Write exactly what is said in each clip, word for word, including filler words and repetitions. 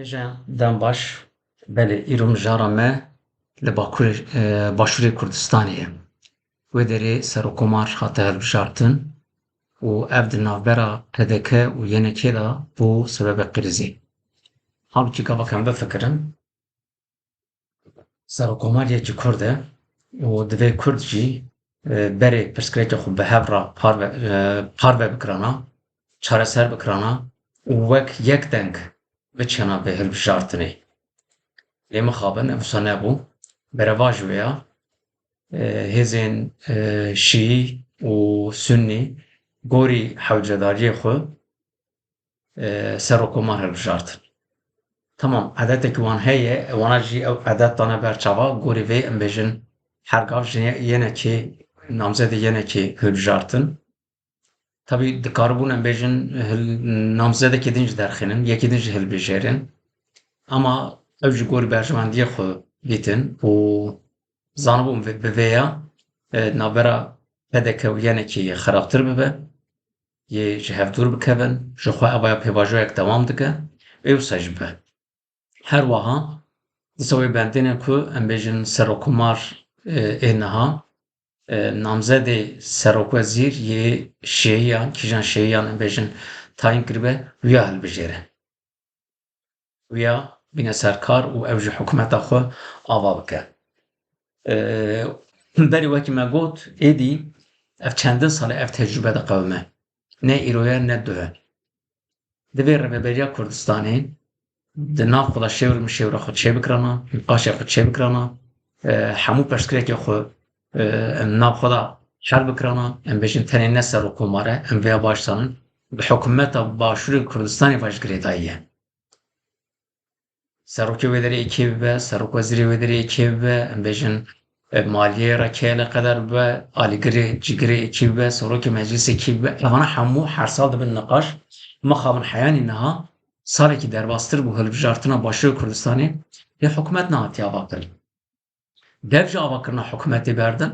Hêja, dem baş. Belê, îro mijara me li Bakurê, e, Başûrê Kurdistanê ye. Wê derê Serokkomar hate hilbijartin û ev di navbera P D K û Y N K'ê de bû sebebê krîzê. Halbûkî gava em bifikirin, Serokkomar yekî Kurd e û divê Kurd jî, e, berê pirsgirêkê xwe bi hev re parve, e, parve bikirana, çareser bikirana û wek yek deng biçêna vê hilbijartinê. Lê mixabin ev wisa nebû. Berevajî wê ya, e, hêzên, e, şîî û sunnî gorî hewcedariyê xwe, e, Serokkomar hilbijartin. Tamam, edetekî wan heye, wana jî ew edet dane ber çava, gorî vê em bêjin her gav ji Y N K'ê, namzedê Y N K'ê hilbijartin. Tabî dikaribûn em bêjin hil-, namzedekî din jî derxînin, yekî din jî hilbijêrin. Ama ew jî gorî berjewendiyê xwe dîtin û zanibûn vê, bi vê ya, e, navbera P D K û Y N K'ê yê xirabtir bibe, yê ji hev dûr bikevin, ji xwe ev ya pêvajoyek dewam dike, ê wisa jî bibe. Her wiha dîsa wê bendê ne ku em bêjin Serokkomar, e, ê niha, e, namzedê serokwezîr yê şêyiyan, kîjan şêyiyan em bêjin tayîn kiribe, wiya hilbijêre. Wiya bîne serkar û ew jî hikûmeta xwe ava bike. E, berî wekî me got, êdî ev çendin sal e ev tecrûbe diqewime. Ne îro ye, ne duh e. Divê Rêveberiya Kurdistanê di nav xwe de şêwr mişêwra xwe çêbikirana, nîqaşê xwe çêbikirana, e, hemû pirsgirêkê xwe, e, em nav xwe de hel bikirana, em bêjin tenê ne serokkomar e, em vêya baş zanin, bi hikûmeta Başûrê Kurdistanê ve ji girêdayî ye. Serokê wê derê êkê bibe, serokwezîrê wê derê êkê bibe, em bêjin, e, maliyê re kê eleqedar bibe, alîgirê, cîgirê êkê bibe, serokê meclisê kê bibe. Evana hemû her sal dibin niqaş. Mixabin heyanî niha salekî derbastir bû hilbijartina Başûrê Kurdistanê, lê hikûmet nehatiye avakirin. Dev ji avakirina hikûmetê berdin,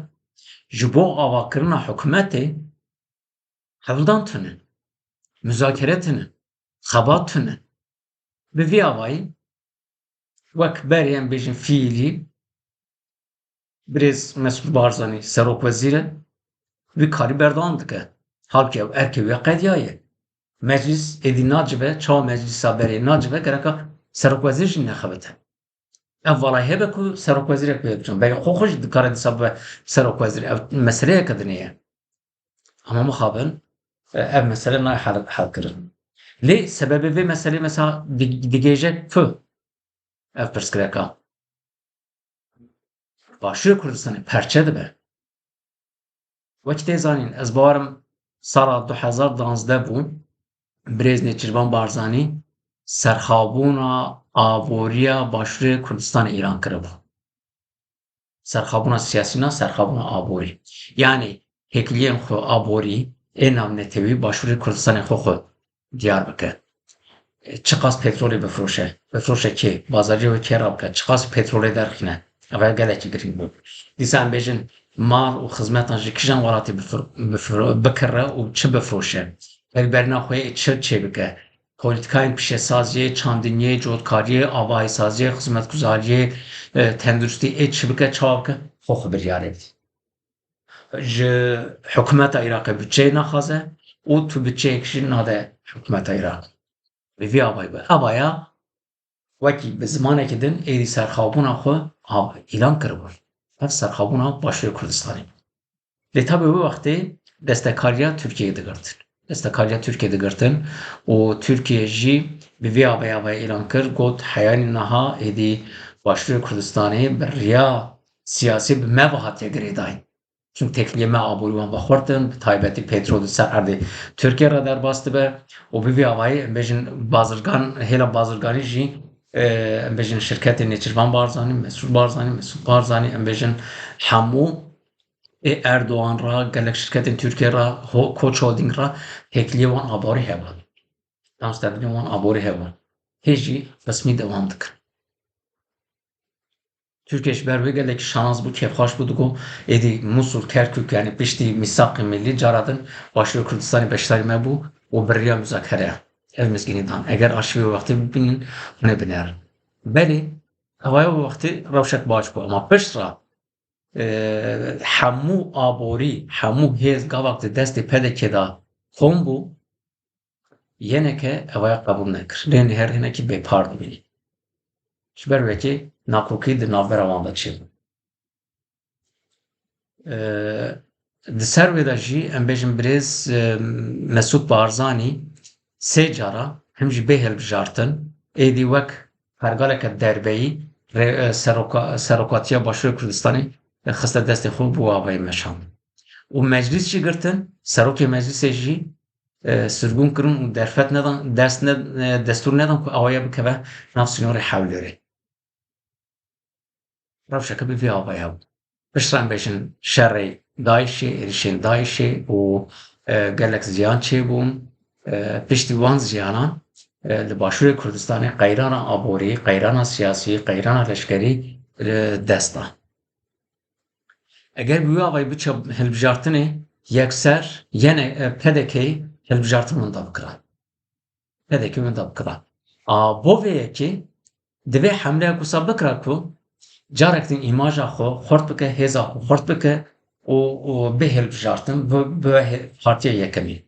ji bo avakirina hikûmetê hewldan tune, muzakere tune, xebat tune. Bi vî avayî, wek berê em bêjin fiîlî, birêz Mesûd Barzanî serokwezîr e, wî karî berdewam dike. Halkî ew erkê wî qediyaye. Meclîs êdî nacive, çawa meclîsa berê nacive, gereka serokwezîr jî nexebite. Ev valay hebe ku serokwezîrek wê biçin. Belê xwe xwe jî dikare dîsa bibe serokwezîr. Ev meseleyeke dinê ye. Ama mixabin, e, ev mesele nayê hel, helkirin. Lê sebebê vê meselê mesela di-, digêje ku ev pirsgirêka Başûrê Kurdistanê perçe dibe. Wekî tê zanîn, ez bawerim sala du hezar danzdeh bû, birêz Nêçîrvan Barzanî serxabûna aboriya Başûrê Kurdistanê îlan kiribû. Serxabûna siyasî na, serxabûna aborî. Yanî têkiliyên xwe aborî ê navnetewî Başûrê Kurdistanê xwe xwe diyar bike. Çiqas petrolê bifroşe, bifroşe kê, bazarciyê wê kê rabike, çiqas petrolê derxîne. Ev gelekî girîng bû. Dîsa em bêjin mal û xizmetan ji kîjan welatî bifir-, bifir-, bikire û çi bifroşe. Berîberîna xwe yê çi çêbike. Polîtikayên pişesaziyê, çandiniyê, cotkariyê, avahîsaziyê, xizmetguzariyê, e, tenduristî ê çi bike, çawa bike, xwe xwe biryarê bidî. Ji hikûmeta Iraqê budçeyê naxwaze û tu budçeyek jî nade hikûmeta Iraqê. Bi vî avayî be. Avaya wekî bi zimanekî din êdî serxabûna xwe av-, îlan kiribû. Ev serxabûna Başûrê Kurdistanê. Lê tabî wê wextê destekariya Tirkiyeyê digirtin. Destekariya Tirkiyeyê digirtin û Tirkiye jî bi vî avayî avayî îlan kir, got, heyanî niha êdî Başûrê Kurdistanê bi riya siyasî bi me ve hatiye girêdayîn. Çimkî têkiliyê me aborî wan vexurtin, bi taybetî petrol di ser erdê Tirkiye re derbas dibe û bi vî avayî, em bêjin, bazirgan, hêla bazirganî jî, e, em bêjin, şirketê Nêçîrvan Barzanî, Mesûd Barzanî, Mesûd Barzanî, em bêjin, hemû ê Erdogan re, gelek şirketên Tirkiye re, ho-, Koç Holding re têkiliyê wan aborî hebû. Danûstandinên wan aborî hebû. Hê jî resmî dewam dikin. Tirkiye ji ber wê gelekî şanas bû, kêfxweş bû, digot, êdî Musul, Kerkûk, yanî piştî Mîsaqê Millî cara din Başûrê Kurdistanê beşdarî me bû û bi riya muzakere. Ev mizgînî dan. Eger arşîvê wextê bibînin, hûn ê binerin. Belê, hewaya wê wextê rewşek baş bû. Ama pişt re, e, hemû aborî, hemû hêz gavak di destê P D K'ê de kom bû, yeneke evaya qebûl nekir. Lê her hinekî bêpar dibînî. Ji ber wekî nakokî di navbera wan de çêbû. E, di ser wê de jî em bêjin birêz, e, Mesûd Barzanî sê cara him jî bê hilbijartin, êdî wek pergaleke derbeyî rê-, e, seroka-, serokatiya Başûrê Kurdistanê, e, xiste destê xwe bû avayê meşand. Û meclîs jî girtin, serokê meclîsê jî, e, sirgûn kirin û derfet nedan, dest ne-, e, destûr nedan ku awaya bikeve nav sînorê Hewlêrê. Rewşeke bi vî avaya bû. Pişt re em bêjin şerê DAIŞê, êrişên DAIŞê û, e, gelek ziyan çêbûn. E, piştî wan ziyanan, e, li Başûrê Kurdistanê qeyrana aborî, qeyrana siyasî, qeyrana leşkerî, e, dest da. Eger bi wî avayî biçe hilbijartinê yekser, yene, e, P D K'ê hilbijartin winda bikira. P D K winda bikira. A, bo vê yekê divê hemleya wisa bikira ku carek din îmaja xwe xurt bike, hêza xwe xurt bike û, û bê hilbijartin, bi, bi hê-, partiya yekemîn.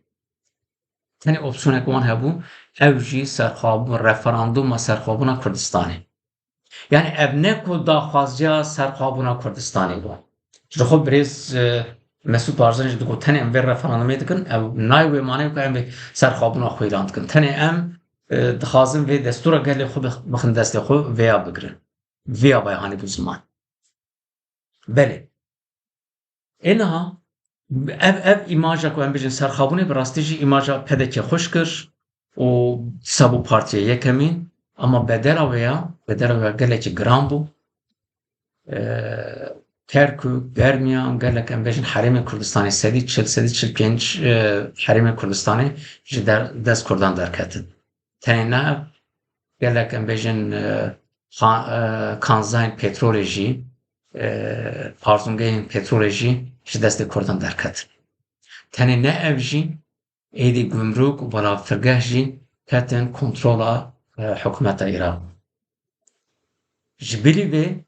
Tenê opsiyonek wan hebû, ew jî serxwebû-, referanduma serxwebûna Kurdistanê. Yani ev ne ku daxwaziya serxwebûna Kurdistanê bû. Ji xwe birêz, e, Mesûd Barzanî jî digot, tenê em vê referandumê dikin, ew nayê wê manê ku em vê serxwebûna xwe îlan dikin. Tenê em, e, dixwazin vê destûra gelê xwe bix-, bixin destê xwe, vêya bigirin. Vêya vay hanî bû ziman. Belê. Ê niha ev, ev îmaja ku em bêjin serxabûnê, bi rastî jî îmaja P D K xweş kir û dîsa bû partiya yekemîn, ama bedela wê ya, bedela wê ya gelekî giran bû. Eee, Kerkûk, Germiyan, gelek em bêjin herêmên Kurdistanê, sedî çil, sedî çil pênc, eee, herêmên Kurdistanê ji der-, dest Kurdan derketin. Tenê ne ev, gelek em bêjin, e, xa-, e, kanzayên petrolê jî, e, parzûngehên petrolê jî ji destê Kurdan derketin. Tenê ne ev jî, êdî gumrûk û balafirgeh jî ketin kontrola, e, hikûmeta Iraq. Ji bilî vê,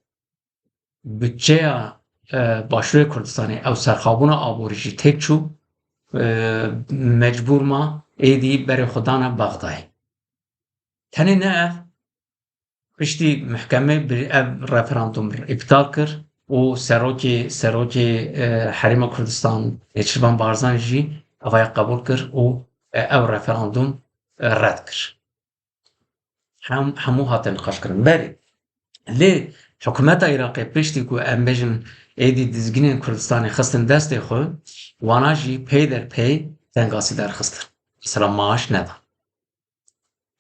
budçeya, e, Başûrê Kurdistanê, ew serxabûna aborî jî têk çû, e, mecbûr ma êdî berê xwe dana Bexdayê. Tenê ne ev, piştî mihkeme bi ev referandum îptal kir û serokê, serokê, e, Herêma Kurdistan Nêçîrvan Barzanî jî evaya qebûl kir û, e, ew referandum, e, red kir. Hem, hemû hate niqaşkirin. Belê. Lê hikûmeta Iraqê piştî ku em bêjin êdî dizgînên Kurdistanê xistin destê xwe, wana jî pey der pey tengasî derxistin. Mesela maaş nedan.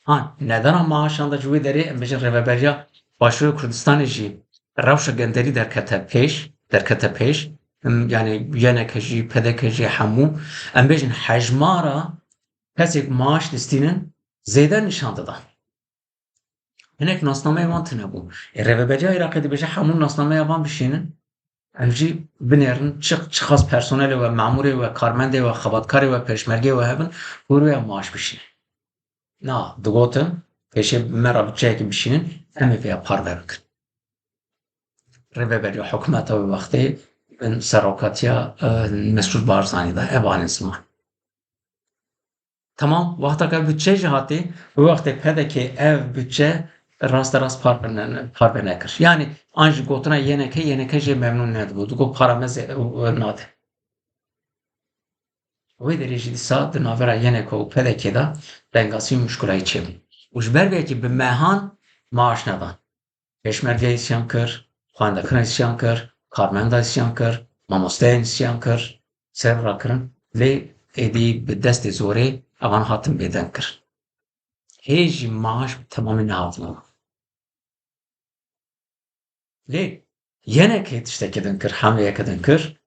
Ha, nedana maaşan da ji wê derê em bêjin rêveberiya Başûrê Kurdistanê jî rewşa genderî derkete pêş, derkete pêş. Em, yani Y N K jî, P D K jî hemû, em bêjin hejmara kesê ku maaş distînin zêde nîşan didan. Hinek nasnameyê wan tune bû. Ê, Rêveberiya Iraqê dibêje hemû nasnameya van bişînin, em jî binêrin, çi, çiqas personelê we, memûrê we, karmendê we, xebatkarê we, pêşmergeyê we hebin, hûr wê ya maaş bişînin. Na, digotin, pêşê me re budçeyekî bişînin, em ê vêya parve bikin. Rêveberiya hikûmeta wê wextê bin serokatiya, e, Mesûd Barzanî de, ev anîn ziman. Tamam, wexta ke budçe jî hatî, wê wextê P D K ev budçe rasterast parve ne-, parve nekir. Yani an ji gotina Y N K, Y N K jê memnûn nedibû. Digot para me zê-, nade. Wê derê jî dîsa di navbera Y N K û P D K de tengasî û muşkulayî çêbû. Û ji ber vê yekê bi mehan maaş nedan. Pêşmerge îsyan kir, xwendekar îsyan kir, karmenda îsyan kir, mamosteyan îsyan kir, ser rakirin, lê êdî bi destê zorê evan hatin bêdeng kir. Hê jî maaş bi temamî nehatin. Lê Y N K tiştekî din kir, hemleyeke din kir.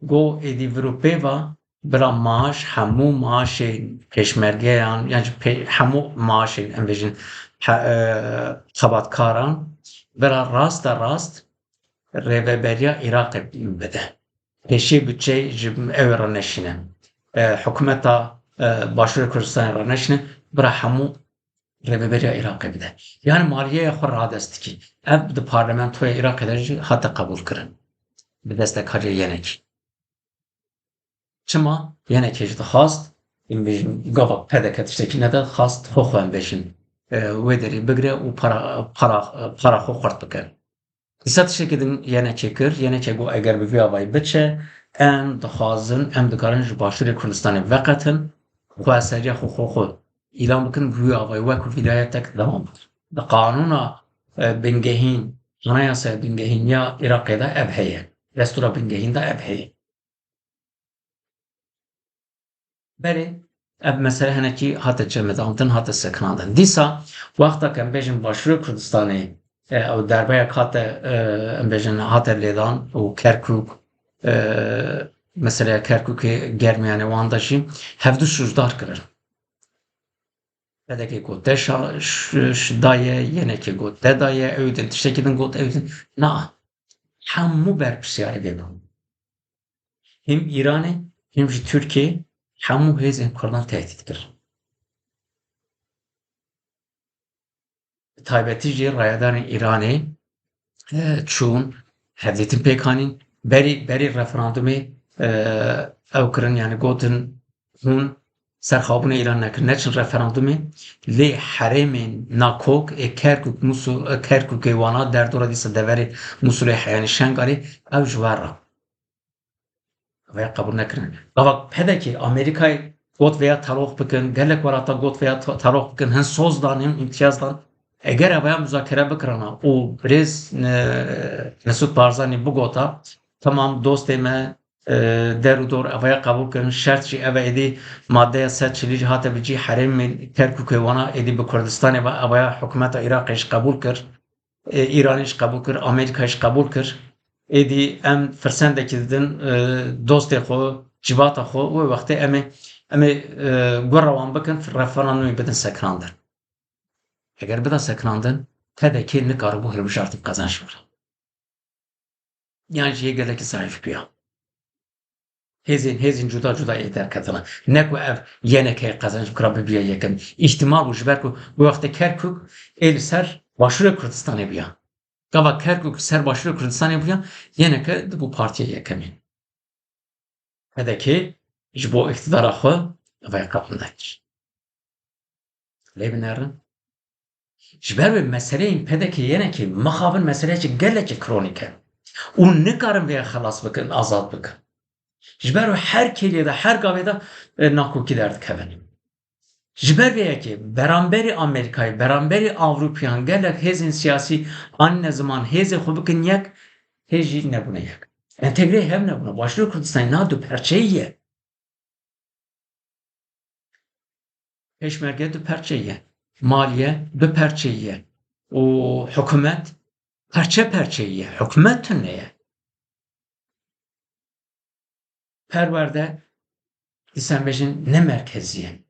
Got, êdî vir û pê ve, bila maaş, hemû maaşên pêşmergeyan, yan jî pê-, hemû maaşên, em bêjin, he-, e, xebatkaran, bila raste rast Rêveberiya Iraqê bide. Pêşî budçeyê ji ew re neşîne. E, hikûmeta, e, Başûrê Kurdistanê re neşîne. bira hemû rêveberiya Iraqê bide. Yani maliyeya xwe radest dikî. Ev di parlamentoya Iraqê de jî hate qebûlkirin. Bi destekariya yenekî. Çima? Yenekê jî dixwast, em bêjin, gava P D K tiştekî nede, xwast xwe xwe em bêjin, e, wê derî bigire û para, para, para xwe xurt bike. Dîsa tiştekî din yenekê kir, yenekê got eger bi vî avayî biçe, em dixwazin, em dikarin ji Başûrê Kurdistanê veqetin, xweseriya xwe xwe xwe îlan bikin, bi vî avayî wek wîlayetek dewam bikin. Di qanûna, e, bingehîn, anayasaya bingehîn ya Iraqê de ev heye. Destûra bingehîn de ev heye. Belê, ev mesele hinekî hate cemidandin, hate sekinandin. Dîsa wexta ke em bêjin Başûrê Kurdistanê, e, ew derbeyek hate, e, em bêjin hate lêdan û Kerkûk, e, meseleya Kerkûkê, Germiyanê, wan de jî hevdu şûjdar kirin. P D K got te şa-, ş-, ş-, daye, yenekê got te daye, ew din tiştekî din got, ew din. Na, hemû berpirsiyarê vê bûn. Him Îranê, him jî Tirkiyê hemû hêzên Kurdan tehdît kir. Bi taybetî jî rayedarên Îranê, e, çûn, hevdîtin pêk anîn. Berî, berî referandumê, e, ew kirin, yani gotin, hûn serxabûna Îran nekin, neçin referandumê. Lê herêmên nakok ê Kerkûk, Musul, e, Kerkûkê wana derdora dîsa deverê Musulê, yani Şengalê, ew ji we re. Vêya qebûl nekirin. Gava P D K, Amerîkayê got vêya terox bikin, gelek welata got vêya te-, terox bikin, hin soz dan, hin îmtiyaz dan. Eger vêya muzakere bikirana û birêz, e, Mesûd Barzanî bigota, temam dostê me, e, der û dor vêya qebûl kirin, şert jî ev e, êdî maddeya sed çilî jî hate bi cî, herêmên Kerkûkê wana êdî bi Kurdistanê ve, vêya hikûmeta Iraqê jî qebûl kir. E, Îranê jî qebûl kir, Amerîka jî qebûl kir. Êdî em firsendekî didin, e, dostê xwe, civata xwe, wê wextê em ê, em ê, e, gura wan bikin, referandumê bidin sekinandin. Eger bida sekinandin, P D K nikaribû hilbijartin qezenc bikira. Yan jî yê gelekî zayîf bûya. Hêzên, hêzên cuda cuda ê derketina. Ne ku ev yeneke qezenc bikira bibiya yekem. Îhtimal bû ji ber ku wê wextê Kerkûk ê li ser Başûrê Kurdistanê bûya. Gava Kerkûk li ser Başûrê Kurdistanê bûya, yeneke dibû partiya yekemîn. P D K ji bo îktidara xwe vê qebûl nekir. Lê binerin. Ji ber wê meseleyên P D K yenekê mixabin meseleyekî gelekî kronîk e û nikarin vê xelas bikin, azad bikin. Ji ber wê her kêliyê de, her gavê de, e, nakokî derdikevin. Ji ber vê yekê beramberî Amerîkayê, beramberî Ewropiyan gelek hêzên siyasî anîne ziman hêzê xwe bikin yek, hê jî nebûne yek. Entegreyê hev nebûne. Başûrê Kurdistanê niha du perçeyî ye. Pêşmerge du perçeyî ye. Maliye du perçeyî ye. Û hikûmet perçe perçeyî ye. Hikûmet tune ye. Perwerde, dîsa em bêjin, ne merkezî ye.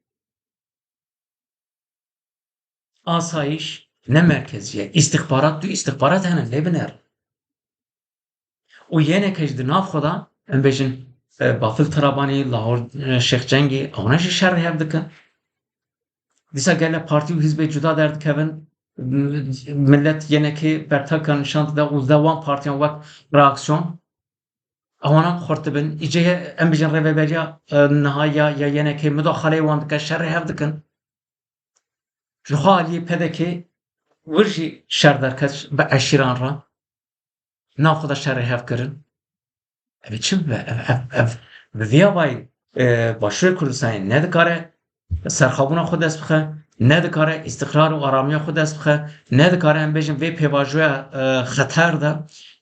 Asayîş ne merkezî ye. Îstixbarat, du îstixbarat hene, lê binerin. Û yeneke jî di nav xwe de, em bêjin, e, Bafil Tirabanî, Lahor, e, Şêx Cengî, ewna jî şerê hev dikin. Dîsa gele partî û hîzbê cuda derdikevin, m-, milet yenekê bertaka nîşan dide û li wan partiyan wek reaksiyon, ewana xurt dibin. Îcê em bêjin rêveberiya, e, niha ya, ya yenekê mudaxaleyê wan dike, şerê hev dikin. Ji xwe aliyê P D K wir jî şer derket bi eşîran re. Nav xwe de şerê hev kirin. Ev ê çi bibe? Ev, ev, ev bi vî avayî, e, Başûrê Kurdistanê nedikare serxabûna xwe dest bixe, nedikare îstiqrar û aramiya xwe dest bixe, nedikare, em bêjin, vê pêvajoya, e, xeter de,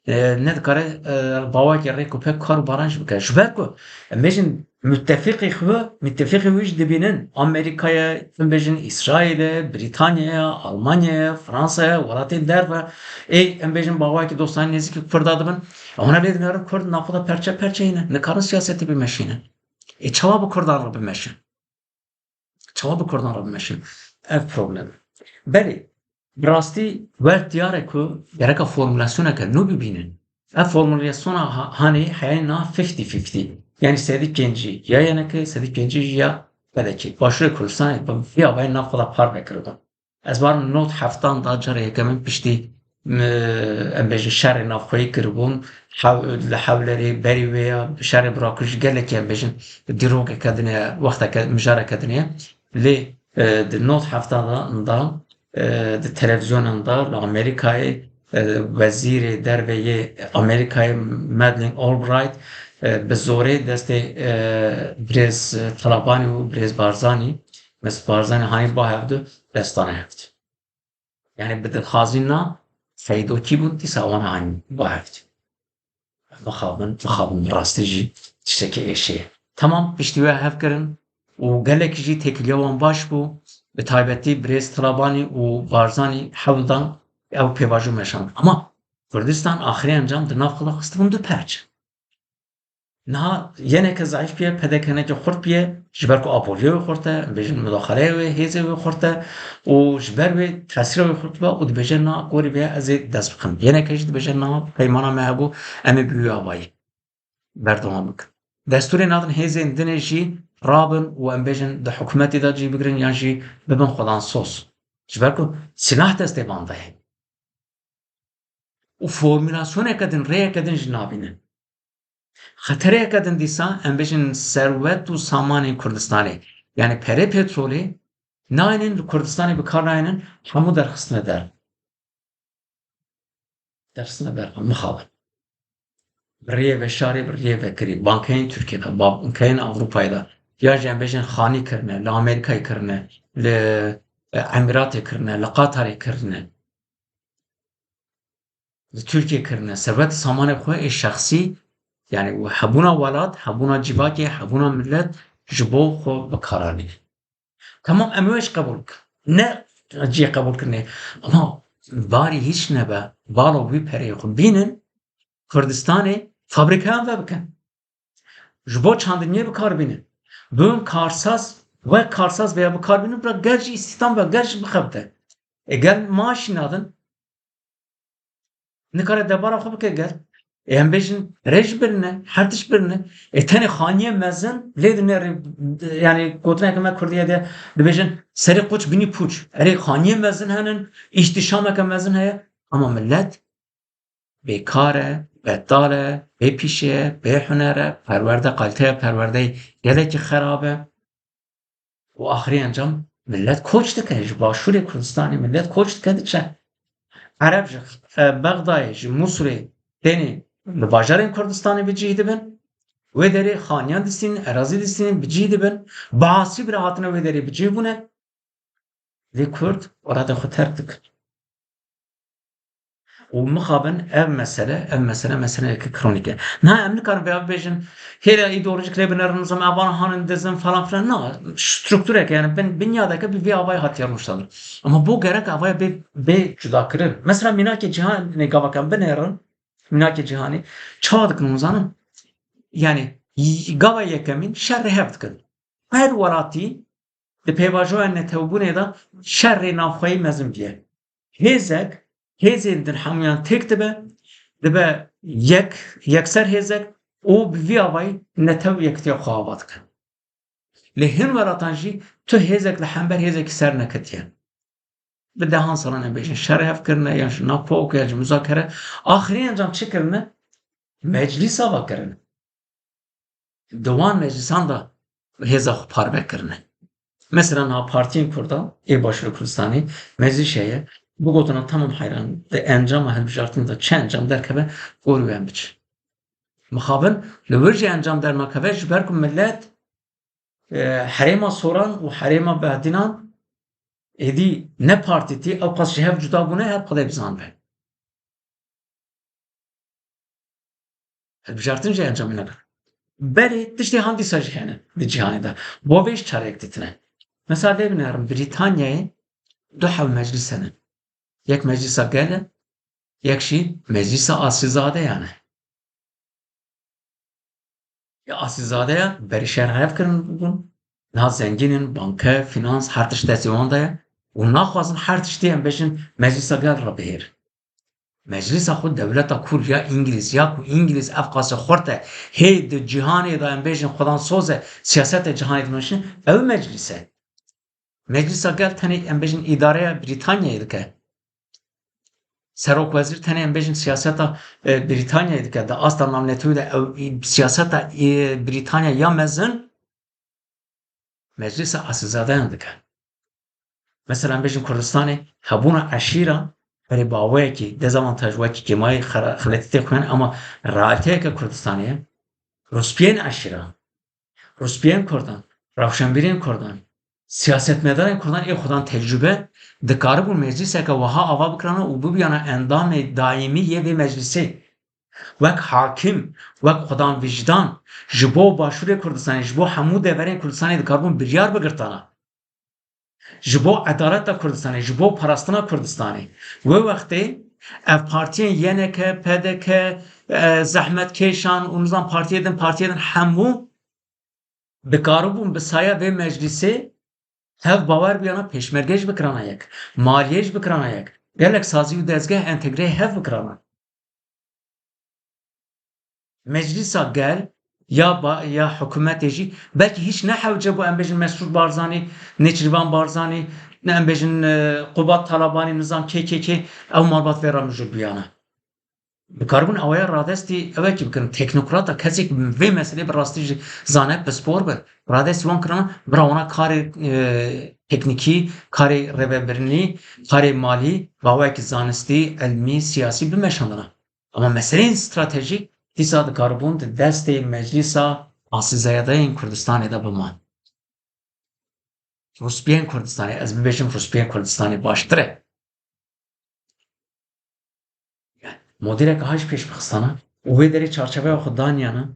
e, nedikare, e, bawakê rêk û pêk kar û baran jî bike. Ji ber ku, em bêjin, Mutefîqê xwe, mutefîqê wî jî dibînin. Amerîka ye, em bêjin Îsraîl e, Brîtanya ye, Almanya ye, Fransa ye, welatên derve. Ê, em bêjin bawayekî dostanê nêzîkî Kurda dibin. Ewana lê dinerin Kurd navxwe de perçe perçeyî ne. Nikarin siyasetê bimeşînin. Ê, çawa bi Kurdan re bimeşin? Çawa bi Kurdan re bimeşin? Ev problem. Belê, bi rastî wer diyar e ku gereka formulasyoneke nû bibînin. Ev formulasyona ha-, hanê heyayê na fifty fifty. Yani sedî pêncî ya yeneke, sedî pêncî ya Belekî Başûrê Kurdistanê bi vî avayî nav xwe de parve kiribûn. Ez barim nod heftan da cara yekemin piştî, m-, em bêjin şerê navxweyî kiribûn, hew-, li Hewlerê berî wê ya şerê Birakû jî gelekî em bêjin dîrokeke din e, wexteke, mijareke din e. Lê, e, di nod heftan da, da, e, di televîzyonan da li Amerîkayê, e, wezîrê derve yê Amerîkayê Madeleine Albright, e, bi zorê destê, e, birêz Talabanî û birêz Barzanî, Mesûd Barzanî hanî ba hevdu destane hevdu. Yani bi dilxazî na feydokî bûn, dîsa wan hanî ba hevdu. Mixabin, mixabin rastî jî tiştekî êşê ye. Temam piştî wê hev kirin û gelekî jî têkiliya wan baş bû. Bi taybetî birêz Talabanî û Barzanî hewl dan ew pêvajo meşand. Ama Kurdistan axirê encam di nav xwe de xistibûn du perç. Niha yeneke zayîf bûye, P D K hineke xurt bûye, ji ber ku apoliya wê xurt e, em bêjin mudaxaleya wê, hêzê wê xurt e û ji ber wê tesîra wê xurt be û dibêje na gorî vê ez ê dest bixim. Yeneke jî dibêje na peymana me hebû, em ê bi wî avayî berdewam bikin. Destûrê nadin hêzên dinê jî rabin û em bêjin di hikûmetê de cî bigirin yan jî bibin xwedansoz. Ji ber ku sîlah destê van de heye. Û formûlasyoneke din, rêyeke din jî nabînin. Xetereyeke din dîsa, em bêjin serwet û samanên Kurdistanê, yani perê petrolê naynin li Kurdistanê bi kar naynin, hemû derxistine der. Derxistine der, mixabin. Bi rêyê veşarê, bi rêyê vekirî, bankeyên Tirkiyê de, bankeyên Ewropayê de, ya jî em bêjin xanî kirine, li Amerîkayê kirine, li, e, Emîratê kirine, li Qatarê kirine. Li Tirkiyê kirine, serwet samanê xwe ê şexsî, yani hebûna welat, hebûna civakê, hebûna millet ji bo xwe bi kar anîne. Tamam, em wê jî qebûl bikin. Ne cihê qebûlkirinê. Ama barî hîç nebe, balo wî pereyê xwe bînin, Kurdistanê fabrîkayan vebikin. Ji bo çandiniyê bi kar bînin. Bibin karsaz, wek karsaz veya bi kar bînin, bira gel jî îstihdam be, gel jî bixebite. E, gel maaşî nadin. Nikare debara xwe bike gel. E, em bêjin rêj birine, her tişt birine. E, tenê xaniyê mezin lê dinêrê, yani gotineke me Kurdiye de dibêjin serê qoç binî pûç. Erê, xaniyê mezin henin, îhtişameke mezin heye. Ama millet bêkar e, betal e, bê pîşe ye, bê huner e, perwerde, kaliteya perwerdeyê gelekî xerab e. Û axirî encam millet koç dike, ji Başûrê Kurdistanê millet koç dike diçe. Ereb ji, e, Bexdayê, ji Mûsilê tênê li bajarên Kurdistanê bi cih dibin. Wê derê xaniyan distînin, erazî distînin, bi cih dibin. Bi asî bira hatine wê derê bi cih bûne. Lê Kurd welatê xwe terk dikin. Û mixabin ev mesele, ev mesele meseleyeke kronîk e. Niha em nikarin vêya bibêjin, hêla îdeolojîk lê binerin, nizam evan hanin dizin falan filan. Na, struktureke, yani bin-, binyadeke bi vî avayî hatiye rûniştandin. Ama bo gerek avaya bê, bê cudakirin. Mesela mînakê cîhanê gavaka binêrin, mînakê cîhanê çawa dikin hûn zanin? Yani y-, gava yekemîn şerê hev dikin. Her welatî di pêvajoya netewbûnê de şerê navxweyî mezin bûye. Hêzek, hêzên din hemûyan têk dibe, dibe yek, yekser hêzek û bi vî avayî netew yekitiya xwe ava dike. Lê hin welatan jî tu hêzek li hember hêzekî ser neketiye. Bi dehan salan em bêjin şerê hev kirine, yan ji nav pok, yan ji muzakere. Axirî encam çi kirine? Meclîs ava kirine. Di wan meclîsan de hêza xwe parve kirine. Mesela niha partiyên Kurdan ê Başûrê Kurdistanê meclîs heye, bigotina tamam heyran, di encama hilbijartinê de çi encam derkeve, gorî wê em biçin. Mixabin li wir jî encam dernakeve, ji ber ku millet, e, herêma Soran û herêma Behdînan êdî ne partîtî, ewqas ji hev cuda bûne, her qedê bizanibe. Hilbijartin jî encamê negirin. Belê tiştê han dîsa jî hene di cîhanê de. Bo vê jî çareyek dîtine. Mesela lê binerin Brîtanyayê du hev meclîs hene. Yek meclîsa gel e, yek jî meclîsa asilzadeyan e. Ya asilzadeyan berî şer hev kirin bûn. Niha zengîn in, banke, finans, her tişt destê wan de ye. Û naxwazin her tiştê em bêjin meclîsa gel re bihêr. Meclisa xwe dewleta Kurd ya Îngilîz, ya ku Îngilîz ev qase xurt e, hê di cîhanê de em bêjin xwedan soz e, siyaseta cîhanê dimeşin, ew meclîs e. Meclisa gel tenê em bêjin îdareya Brîtanyayê dike. Serokwezîr tenê em bêjin siyaseta, e, Brîtanyayê dike. Di asta navnetewî de ew î-, siyaseta, e, Brîtanya ya mezin Meclisa Asilzadeyan dike. Mesela em bêjin Kurdistanê hebûna eşîra, erê bi awayekî dezavantaj wekî kêmayî xera-, xeletî tê xuyên, ama realîteyeke Kurdistanê ye. Rûspiyên eşîra, rûspiyên Kurdan, rewşenbîrên Kurdan, siyasetmedarên Kurdan ê xwedan tecrûbe dikaribûn meclîseke wiha ava bikirana û bibiyana endamê daîmî yê vê meclîsê. Wek hakim, wek xwedan vîjdan, ji bo Başûrê Kurdistanê, ji bo hemû deverên Kurdistanê dikaribûn biryar bigirtana. Ji bo edaleta Kurdistanê, ji bo parastina Kurdistanê. Wê wextê ev partiyên Y N K, P D K, e, zehmetkêşan û nizam partiyê din, partiyê din hemû dikaribûn bi saya vê meclîsê hev bawer biyana, pêşmerge jî bikirana yek, maliyê jî bikirana yek, gelek sazî û dezgeh entegreyê hev bikirana. Meclîsa gel ya ba-, ya hikûmetê jî belkî hîç ne hewce bû em bêjin Mesrûr Barzanî, Nêçîrvan Barzanî, ne em bêjin, e, Qubat Talabanî, nizam K K K, ew malbat vê re mijûl biyana. Dikaribûn awaya radestî ewekî bikin. Teknokrata, kesek vê meselê bi rastî jî zane, pispor be. Radestî wan kirana, bira wana karê, e, teknîkî, karê rêvebirinî, karê malî, bi awayekî zanistî, ilmî, siyasî bimeşandina. Ama meseleyên stratejîk dîsa dikaribûn di destê Meclîsa Asilzadeyên Kurdistanê de biman. Rûspiyên Kurdistanê, ez bibêjim Rûspiyên Kurdistanê baştir e. Yani, modîleke ha jî pêş bixistana û wê derê çarçeveya xwe daniyana.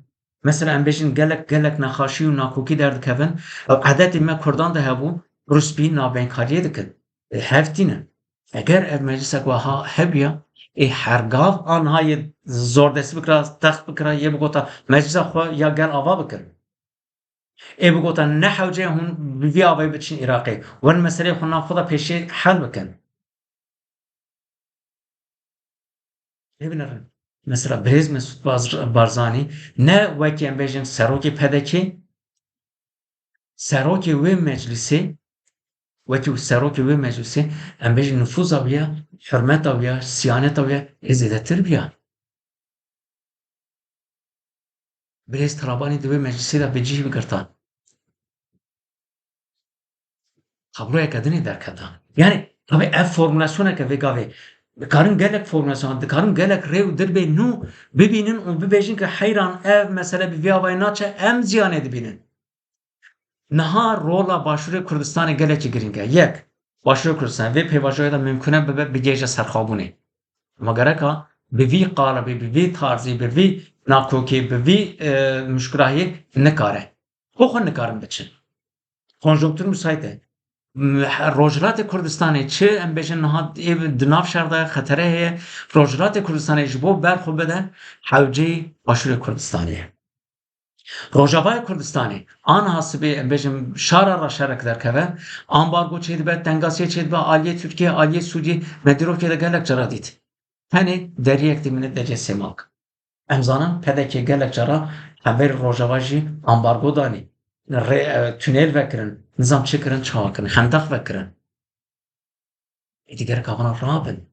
Mesela em bêjin gelek, gelek nexaşî û nakokî derdikevin. Ew edetê me Kurdan de hebû, rûspî navbeynkariye dikin. Ê, hev tînin. Eger ev meclisek wiha hebiya, ê her gav anha yê zordestî bikira, text bikira, yê bigota meclisa xwe ya gel ava bikin. Ê bigota ne hewce ye hûn bi vî avayî biçin Iraqê. Werin meseleyê xwe nav xwe de pêşê hel bikin. Lê binêrin. Mesela birêz Mesûd Baz-, Barzanî ne wekî em bêjin serokê P D K, serokê wê meclisê, wekî serokê wê meclisê, em bêjin nifûza wî ya, hurmeta wî ya, siyaneta wî ya ê zêdetir bîya. Birêz Talabanî di wê meclisê de bi cih bigirta. Tabloyeke din ê derketa. Yani, tabii ev formulasyoneke vê gavê. Dikarin gelek formulasyon, dikarin gelek rê û dirbê nû bibînin û bibêjin ki heyran ev mesele bi vî avayî naçe, em ziyanê dibînin. Niha rola Başûrê Kurdistanê gelekî girîng e. Yek, Başûrê Kurdistanê vê pêvajoya de mimkûn e bibe bigihêje serxwebûnê. Ama gereka bi vî qalibî, bi vî tarzî, bi vî nakokî, bi vî, e, muşkirahiyê nikare. Xwe xwe nikarin biçin. Konjonktur müsait e. M-, he-, Rojhilatê Kurdistanê çi em bêjin niha ê di nav şer de xetere heye. Rojhilatê Kurdistanê ji bo ber xwe bide hewceyî Başûrê Kurdistanê ye. Rojavayê Kurdistanê, aniha sibê em bêjin şara re şerek derkeve, ambargo çêdibe, tengasiyê çêdibe, aliyê Tirkiye, aliyê Sûriyê, me dîrokê de gelek cara dît. Tenê deriyek dimîne deriyê Sêmalk. Em zanin P D K gelek cara hemberî Rojava jî ambargo danî. Rê-, e, tunêl vekirin, nizam çi kirin, çawa kirin, xendeq vekirin. Êdî gerek avana rabin.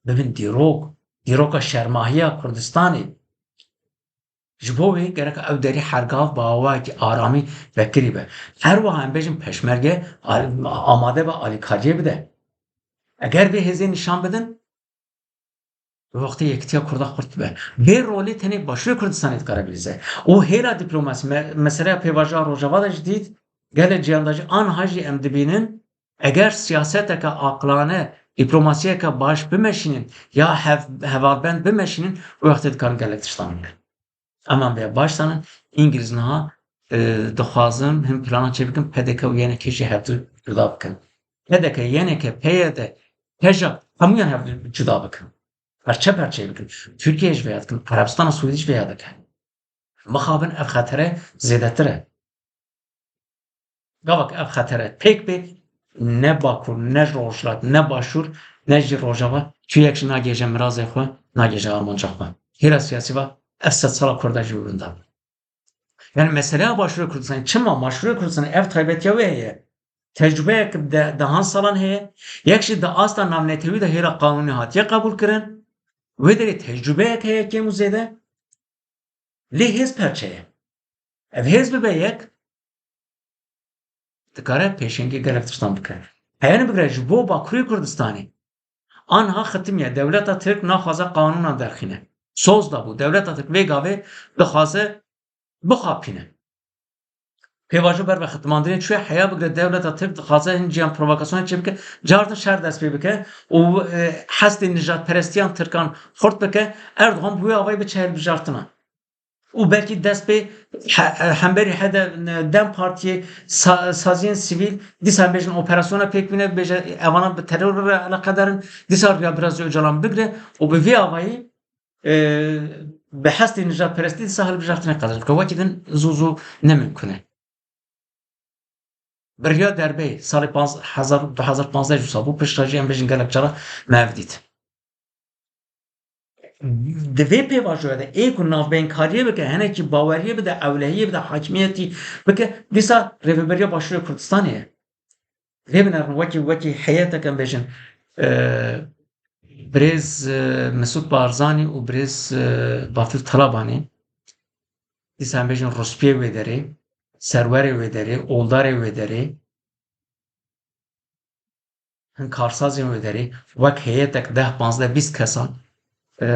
Bibin dîrok, dîroka şermahiya Kurdistanê. Ji bo wê gerek ew derî hergav bi awayekî aramî vekirî be. Her wiha em bêjin peşmerge al-, amade be alîkariyê bide. Eger vê hêzê nîşan bidin, wextê yekitiya Kurda xurt dibe. Vê rolê tenê Başûrê Kurdistanê dikare bilîze. Û hêla dîplomasî, me-, meseleya pêvajoya Rojava de jî dît, gelek ciyan de jî, aniha jî em dibînin, eger siyaseteke aqilane, dîplomasiyeke baş bimeşînin, ya hev-, hevalbend bimeşînin, wê wextê dikarin gelek tiştan bikin. Em an vêya baş zanin, Îngilîz niha, e, dixwazin hin plana çê bikin, P D K û Y N K jî hevdu cuda bikin. P D K, Y N K, P Y D, P J A, hemûyan hevdu cuda bikin. Perçe perçe bikin. Tirkiye jî vêya dikin, Erebistana Siûdî jî vêya dike. Mixabin ev xetere zêdetir e. Gava ku ev xetere pêk bê, ne Bakur, ne Rojhilat, ne Başûr, ne jî Rojava Tu yek jî nagêje mirazê xwe, nagêje armanca xwe. Hêla siyasî va, ev sedsala Kurda jî wê winda be. Yani meseleya Başûrê Kurdistanê, çima Başûrê Kurdistanê ev taybetiya wê heye? Tecrubeyek de dehan salan heye, yek jî di asta navnetewî de hêla qanûnî hatiye qebûl kirin. Wê derê tecrubeyek heye kêm û zêde. Lê hêz perçe ye. Ev hêz bibe yek, dikare pêşengê gelek tiştan bike. Heyane bigire ji bo Bakurê Kurdistanê. Anha xitimiye, dewleta Tirk naxwaze qanûnan derxîne. Soz dabû, dewleta Tirk vê gavê dixwaze bixapîne. Pêvajo ber ve xitimandinê çûye, heya bigire dewleta Tirk dixwaze hin ciyan provokasyonek çêbike, cardin şer dest pê bike û, e, hestê nijadperestiyan Tirkan xurt bike, Erdogan bi wê avayî biçe hilbijartina. Û belkî dest pê he-, hemberî hede, DEM Partiyê, sa-, saziyên sivîl dîsa bêjin operasyona pêk bîne, bêje evana bi teror re eleqedar in, dîsa riya Biraz Ocalan bigire û bi vî avayî, e, bi hestê nijadperestî dîsa hilbijartinê qezenc bike. Wekî din zû zû ne mimkun e. Bi riya derbeyê salê panz-, hezar, du hezar panzdeh jî wisa bû, piştre jî em bêjin gelek cara me ev dît. Di vê pêvajoya de ê ku navbeyinkariyê bike, hinekî baweriyê bide, ewlehiyê bide, hakimiyetî bike, dîsa Rêveberiya Başûrê Kurdistanê ye. Vê binerin wekî, wekî heyetek em bêjin, e, birêz, e, Mesûd Barzanî û birêz, e, Bafil Talabanî, dîsa em bêjin ruspiyê wê derê, serwerê wê derê, oldarê wê derê, hin karsazên wê derê wek heyetek deh, panzdeh, bîst kesan, e,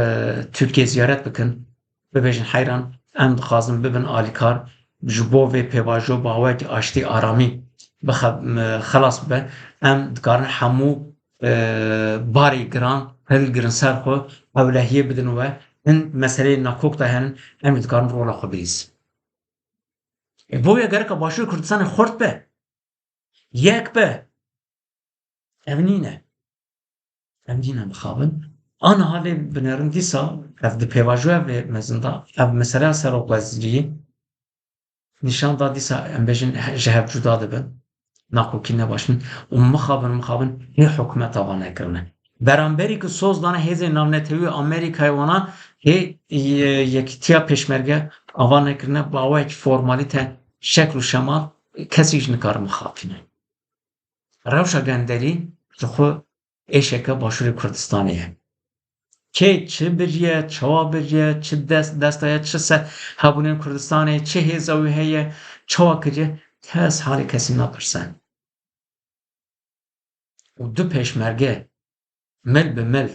Tirkiyê ziyaret bikin, bibêjin heyran, em dixwazin bibin alîkar, ji bo vê pêvajo bi awayekî aştî, aramî bixe-, e, xelas bibe. Em dikarin hemû, e, barê giran hilgirin ser xwe, ewlehiyê bidin we, hin meseleyên nakok de henin, em jî dikarin rola xwe bilîzin. E, boya gereka Başûrê Kurdistanê xurt be, yek be. Ev nîne. Ev nîne mixabin. Aniha lê binerin dîsa ev di pêvajoya vê mezin de, ev meseleya serokwezîriyê nîşan da dîsa em bêjin he-, ji hev cuda dibin. Nakokî ne baş in. Û mixabin, mixabin hê hikûmeta van nekirine. Beramberî ku soz dane hêzên navnetewî Amerîkayê wana hê ye-, yekîtiya pêşmerge ava nekirine, bi awayekî formalîte, şekl û şemal kesî jî nikare mixapîne. Rewşa genderî ji xwe êşeke Başûrê Kurdistanê ye. Kê çi biriye, çawa biriye, çi dest, desta ye, çi se hebûnên Kurdistanê, çi hêza wî heye, çawa kiriye, kes halê kesî napirse. Û du pêşmerge mil bi mil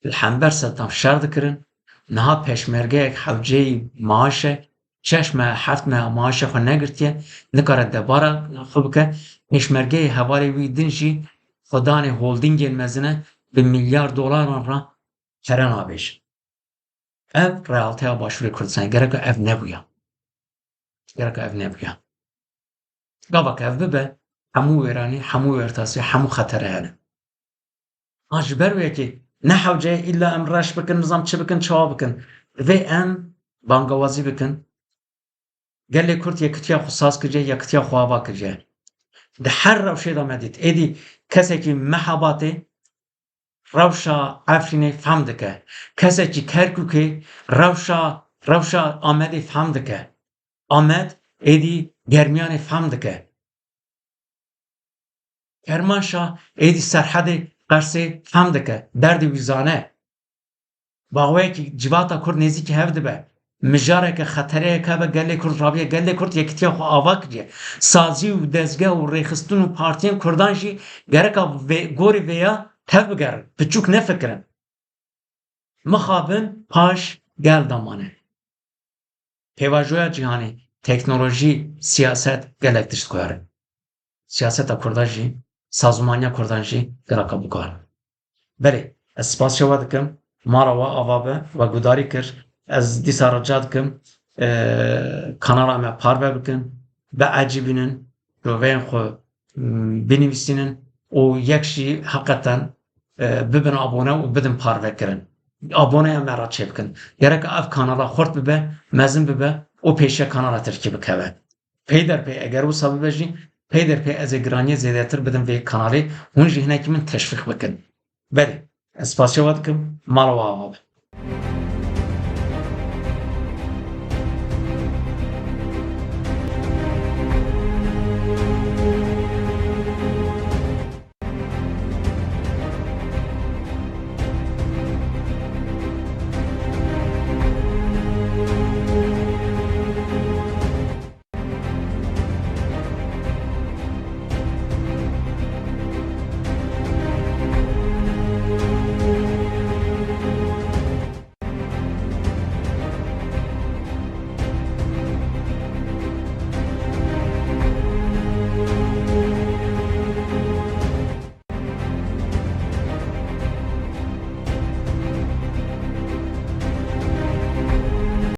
li hember Sedam şer dikirin. Niha pêşmergeyek hewceyî maaş e, şeş meha, heft meha maaşê xwe negirtiye, nikare debara xwe bike. Pêşmergeyê hevalê wî din jî xwedanê holdîngên mezin e, bi milyar dolaran re pere nabêjin. Ev realiteya Başûrê Kurdistanê, gereka ev nebûya. Gereka ev nebûya. Gava ku ev bibe, hemû wêranî, hemû wêrtasî, hemû xetere hene. Ha ji ber wê yekê ne hewce ye îlla em reş bikin, nizam çi bikin, çawa bikin. Divê em bangawazî bikin. Gelê Kurd yekitiya xwe saz kiriye, yekitiya xwe ava kiriye. Di her rewşê de me dît. Êdî kesekî Mehabatê rewşa Efrînê fehm dike. Kesekî Kerkûkê rewşa, rewşa Amedê fehm dike. Amed êdî Germiyanê fehm dike. Kermanşah êdî Serhedê Qersê fehm dike, derdê wî zane. Bi awayekî civata Kurd nêzîkî hev dibe. Mijareke xetereyek hebe gelê Kurd rabiye, gelê Kurd yekitiya xwe ava kiriye. Sazî û dezgeh û rêxistin û partiyên Kurdan jî gereka vê, gorî vêya tev bigerin, piçûk nefikirin. Mixabin paş gel damane. Pêvajoya cîhanê, teknolojî, siyaset gelek tişt guhere. Siyaseta Kurdan jî, sazûmaniya Kurdan jî geleka biguhere. Belê, ez spasiya we dikim, mala we ava be, we gudarî kir. Ez dîsa rica dikim, e, kanala me parve bikin, biecibînin, şoveyên xwe, m, binivîsînin û yek jî heqeten, e, bibin abone û bidin parvekirin. Aboneya me re çêbikin. Gerek ev kanala xurt bibe, mezin bibe û pêşiya kanala tirkî bikeve. Peyderpey eger wisa bibe jî, peyderpey ez ê giraniyê zêdetir bidim vê kanalê, hûn jî hinekî min teşvîq bikin. Belê, Ez spasiya we dikim. Mala we ava be.